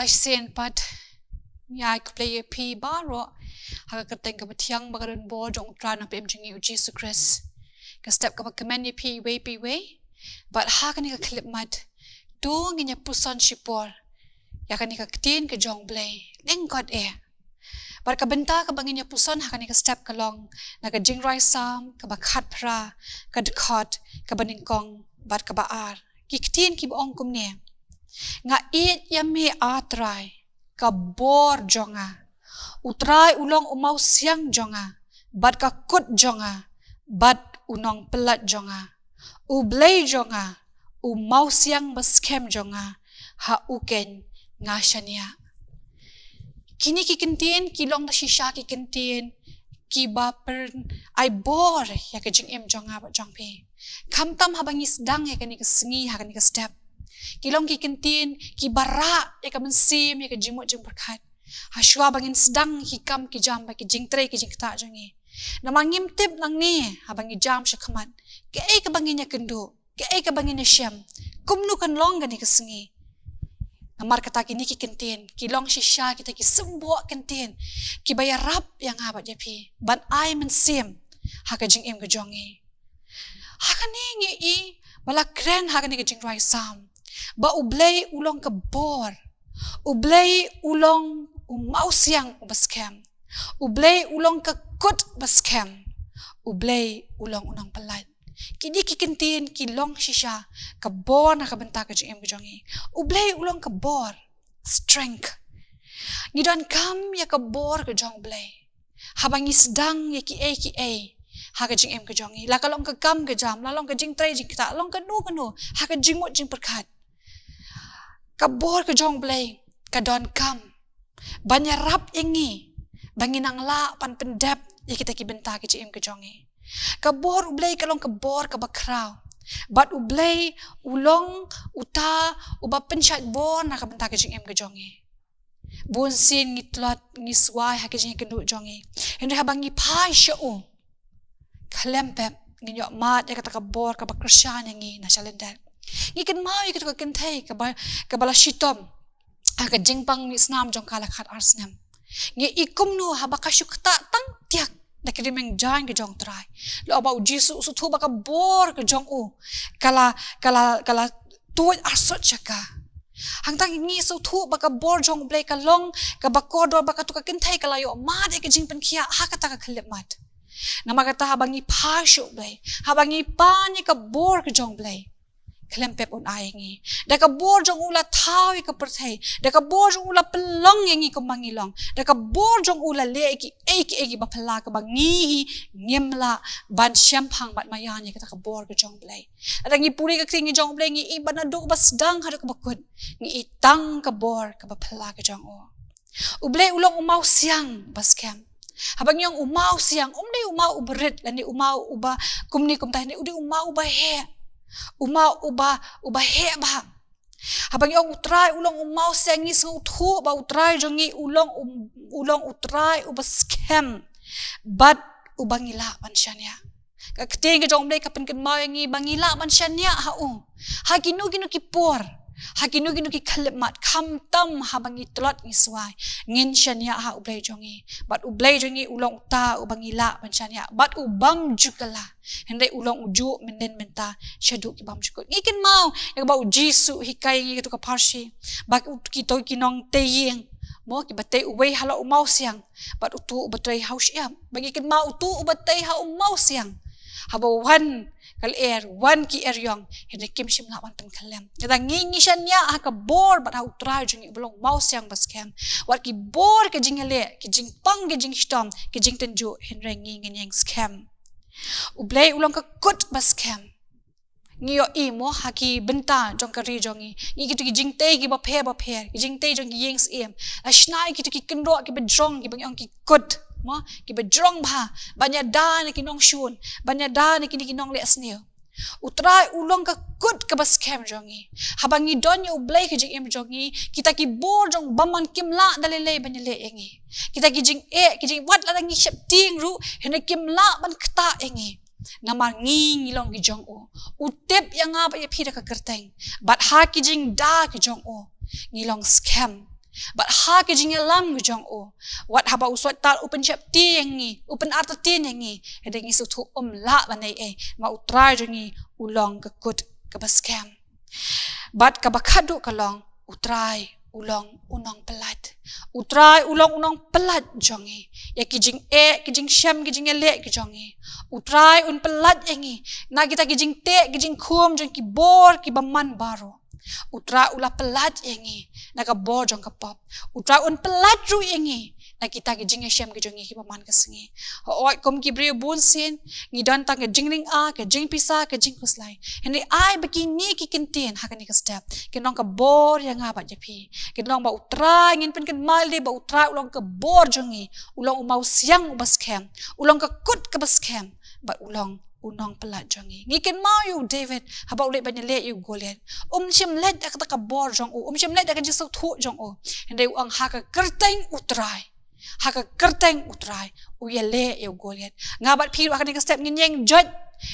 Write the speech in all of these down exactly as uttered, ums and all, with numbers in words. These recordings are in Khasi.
Shisien pat, ïa khublei ïa phi baroh ha ka kyrteng kaba thiang bad ka donbor jong U Trai Nongpynim jong ngi U Jisu Khrist. Ka step kaba kmen ïa phi iwei pa iwei. Bad ha kane ka khyllipmat, to ngin ïa puson shipor ïa kane ka ktien ka jong U Blei, lyngkot eh. Bad ka bynta kaba ngin ïa puson ha kane ka step ka long na ka Jingrwai Salm kaba khatphra, ka dkhot kaba nyngkong bad kaba ar. Ki ktien kiba ong kumne: Nga ïeit ïa me, A Trai, ka bor jong nga. U Trai u long u mawsiang jong nga bad ka kut jong nga bad u nongpyllait jong nga. U Blei jong nga, u mawsiang baskhem jong nga, ha u keiñ nga shaniah. Kine ki ktien ki long da shisha ki ktien kiba pynai bor ïa ka jingim jong nga bad jong phi. Khamtam haba ngi sdang ïa kane ka sngi ha kane ka step, ki long ki ktien kiba rah ïa ka mynsiem, ïa ka jingmut jingpyrkhat, ha shuwa ba ngin sdang ki kam ki jam bad ki jingtrei ki jingktah jong ngi. Namar ngim tip nangne haba ngi jam shakhmat, kaei kaba ngin ïa kynduh, kaei kaba ngin ïa shem, kumno kan long kane ka sngi. Namar kata kine ki ktien ki long shisha kita ki symboh ktien kiba ïarap ïa nga bad ïa phi ban ai mynsiem ha ka jingim ka jong ngi. Ha kane ngi ïohi ba la kren ha kane ka Jingrwai Salm ba U Blei u long ka bor, U Blei u long u mawsiang uba skhem, U Blei u long ka kut baskhem, U Blei u long u nongpyllait. Kine ki ktien ki long shisha ka bor na ka bynta ka jingim ka jong ngi. U Blei u long ka bor, strength. Ngi donkam ïa ka bor ka jong U Blei haba ngi sdang ïa kiei kiei ha ka jingim ka jong ngi, la ka long ka kam ka jam, la long ka jingtrei jingktah, long kano kano, ha ka jingmut jingpyrkhat. Ka bor ka jong U Blei ka donkam ban ïarap ïa ngi ba ngin nang lah ban pyndep ïa kita ki bynta ka jingim ka jong ngi. Ka bor U Blei ka long ka bor kaba khraw, bad U Blei u long uta uba pynshait bor na ka bynta ka jingim ka jong ngi. Bun sien ngi tlot, ngi swai ha ka jingïakynduh jong ngi, hynrei haba ngi phai sha u, khlem pep ngin ïoh mad ïa kata ka bor kaba kyrshan ïa ngi na shalyndet. Ngi kynmaw ïa kata ka kynthei kaba, kaba la shitom ha ka jingpang mih snam jong ka la khatar snem. Ngi i kumno haba ka shu ktah tang tiak da ka rim jaiñ ka jong U Trai, la ong ba U Jisu u sngewthuh ba ka bor ka jong u ka la, ka la, ka la tuid arsut sha ka. Hangta ngi sngewthuh ba ka bor jong U Blei ka long kaba kordor, ba kata ka kynthei ka la ïoh mad ïa ka jingpynkhiah ha kata ka khyllipmat. Namar kata haba ngi phai sha U Blei, haba ngi pan ïa ka bor ka jong U Blei, khlem pep un ai ïa ngi. Da ka bor jong u la thaw ïa ka pyrthei, da ka bor jong u la pynlong ïa ngi kumba ngi long, da ka bor jong u la leh ïa kiei kiei kiba phylla kaba ngi hi ngim lah ban shemphang bad maïan ïa kata ka bor ka jong U Blei. Lada ngi pule ka ktien ka jong U Blei ngi i ba naduh ba sdang haduh kaba kut ngi i tang ka bor kaba phylla ka jong u. U Blei u long u mawsiang baskhem. Haba ngi ong u mawsiang, um dei u maw uba rit lane u maw uba kumne kumta, hynrei u dei u maw uba heh, u maw uba, uba heh bha. Haba ngi ong U Trai u long u mawsiang ngi sngewthuh ba U Trai jong ngi u long u, u long U Trai uba skhem bad uba ngi lah ban shaniah. Ka ktien ka jong U Blei ka pynkynmaw ïa ngi ba ngi lah ban shaniah ha u ha kino kino ki por, ha kino kino ki khyllipmat, khamtam haba ngi tlot ngi swai, ngin shaniah ha U Blei jong ngi. Bad U Blei jong ngi u long uta uba ngi lah ban shaniah bad u bym ju kylla, hynrei u long ujuh mynnin mynta shaduh ki bymjukut. Ngi kynmaw ïa kaba U Jisu u hikai ïa ngi ha katu ka pharshi ba kito ki nongtei ïing, mo, kiba tei uwei ha la u mawsiang bad uto uba tei ha u shyiap. Ba ngi kynmaw uto uba tei ha u mawsiang, haba wan ka lyer, wan ki eriong, hynrei kim shym lah ban pynkhyllem. Kata ngi, ngi shaniah ha ka bor bad ha U Trai jong ngi uba long mawsiang baskhem. Wat ki bor ki jingïaleh, ki jingpang, ki jingshitom, ki jingtynjuh, hynrei ngi ngin ïeng skhem. U Blei u long ka kut baskhem. Ngi ïohi mo ha ki bynta jong ka ri jong ngi, ngi kito ki jingtei kiba pher bapher, ki jingtei jong ki ïing syiem, la shna ïa kito ki kynroh kiba jrong kiba ngi ong ki kut, mo, kiba jrong bha ban ïada na ki nongshun, ban ïada na kine ki nongleh sniew. U Trai u long ka kut kaba skhem jong ngi. Haba ngi don ïa U Blei ha ka jingim jong ngi, kita ki bor jong bymman kim lah da lei lei ban ïaleh ïa ngi. Kita ki jingeh, ki jing, wat lada ngi sheptieng ruh, hynrei kim lah ban ktah ïa ngi. Namar ngi, ngi long ki jong u. U tip ïa nga bad ïa phi da ka kyrteng. Bad ha ki jingda ki jong u ngi long skhem. Bad ha ki jingïalam ki jong u, wat haba u soi tal u pynsheptieng ïa ngi, u pynartatien ïa ngi, hynrei ngi sngewthuh um lah ban ei ei, namar u Trai jong ngi u long ka kut kaba skhem. Bad kaba khadduh ka long, u Trai u long u nongpyllait. U Trai u long u nongpyllait jong ngi. Ïa ki jingeh, ki jingshem, ki jingïaleh ki jong ngi, u Trai un pyllait ïa ngi na kita ki jingteh, ki jingkhum jong ki bor ki bymman baroh. U Trai u la pyllait ïa ngi na ka bor jong ka pop. U Trai un pyllait ruh ïa ngi na kita ki jingïashem ki jong ngi ki bymman ka sngi. Hooid, kum ki briew bunsien, ngi don tang ka jingring-ah, ka jingpisa, ka jingkhuslai. Hynrei ai ba kine ki kyntien ha kane ka step kin long ka bor ïa nga bad ïa phi. Kin long ba u Trai, ngin pynkynmaw lei ba u Trai u long ka bor jong ngi, u long u mawsiang uba skhem, u long ka kut kaba skhem, bad u long u nongpyllait jong ngi. Ngi kynmaw ïa u David haba u leit ban ïaleh ïa u Goliath. Um shym leit da kata ka bor jong u, um shym leit da ka jingsngewthuh jong u. Hynrei u ong ha ka kyrteng u Trai, ha ka kyrteng u Trai u ïaleh ïa u Goliath. Nga bad phi ruh ha kane ka step ngin ïeng joit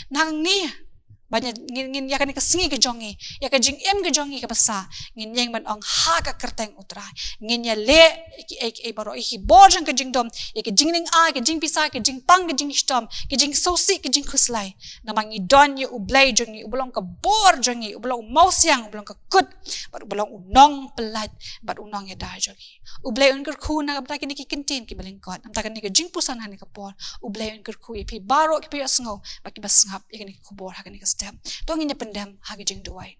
nangne. Ban ïa, ngin, ngin ïa kane ka sngi ka jong ngi, ïa ka jingim ka jong ngi kaba sah, ngin ïeng ban ong ha ka kyrteng u Trai. Ngin ïaleh ïa kiei kiei baroh, ïa ki bor jong ka jingdum, ïa ka jingring-ah, ka jingpisa, ka jingpang, ka jingshitom, ka jingsngewsih, ka jingkhuslai. Namar ngi don ïa u Blei jong ngi, uba long ka bor jong ngi, uba long u mawsiang, uba long ka kut, bad uba long u nongpyllait, bad u nongïada jong ngi. U Blei un kyrkhu na ka bynta kine ki kyntien kiba lyngkot. Na ka bynta kane ka jingpuson ha kane ka por, u Blei un kyrkhu ïa phi baroh kiba ïohsngew bad kiba sngap ïa kane ka khubor ha kane ka step. To ngin ïa pyndem ha ka jingduwai.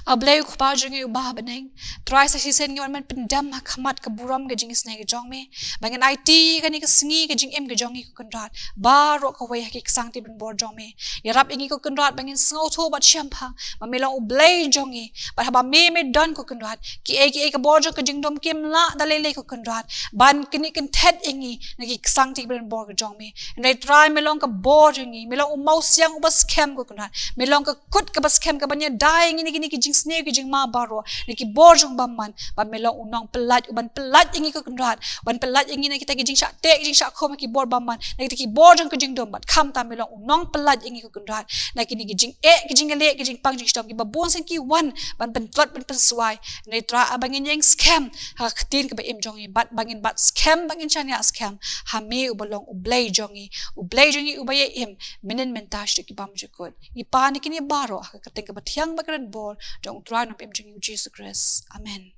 A Blei u Kpa jong ngi uba ha bneng, Trai, sa shisien ngi wan ban pyndem ha khmat ka burom ka jingisynei ka jong me, ba ngin aiti ïa kane ka sngi ka jingim ka jong ngi, ko Kynrad, baroh kawei ha ki ksangti bynbor jong me. Ïarap ïa ngi, ko Kynrad, ba ngin sngewthuh bad shemphang ba me long u Blei jong ngi, bad haba me, me don, ko Kynrad, kiei kiei ka bor jong ka jingdum kim lah da lei lei, ko Kynrad, ban knieh kynthet ïa ngi na ki ksangti bynbor ka jong me. Hynrei Trai, me long ka bor jong ngi, me long u mawsiang uba skhem, ko Kynrad, me long ka kut kaba skhem kaban ïada ïa ngi na kine ki jingsniew ki jingma baroh, na ki bor jong bymman. Bad me long u nongpyllait uban pyllait ïa ngi, ko Kynrad, ban pyllait ïa ngi na kita ki jingshah teh, ki jingshah khum ha ki bor bymman, na kita ki bor jong ka jingdum. Bad khamtam me long u nongpyllait ïa ngi, ko Kynrad, na kine ki jingeh, ki jingïaleh, ki jingpang, jingshitom kiba bunsien ki wan ban pyntlot, ban pynswai. Hynrei Trai, ai ba ngin ïeng skhem ha ka ktien kaba im jong ngi, bad ba ngin bat skhem, ba ngin shaniah skhem ha me uba long u Blei jong ngi, u Blei jong ngi uba ïa im mynhynnin mynta shaduh ki bymjukut. Ngi pan ïa kine baroh ha ka kyrteng kaba thiang bad kaba kren bor jong u Trai Nongpynim jong ngi, u Jisu Khrist. Amen.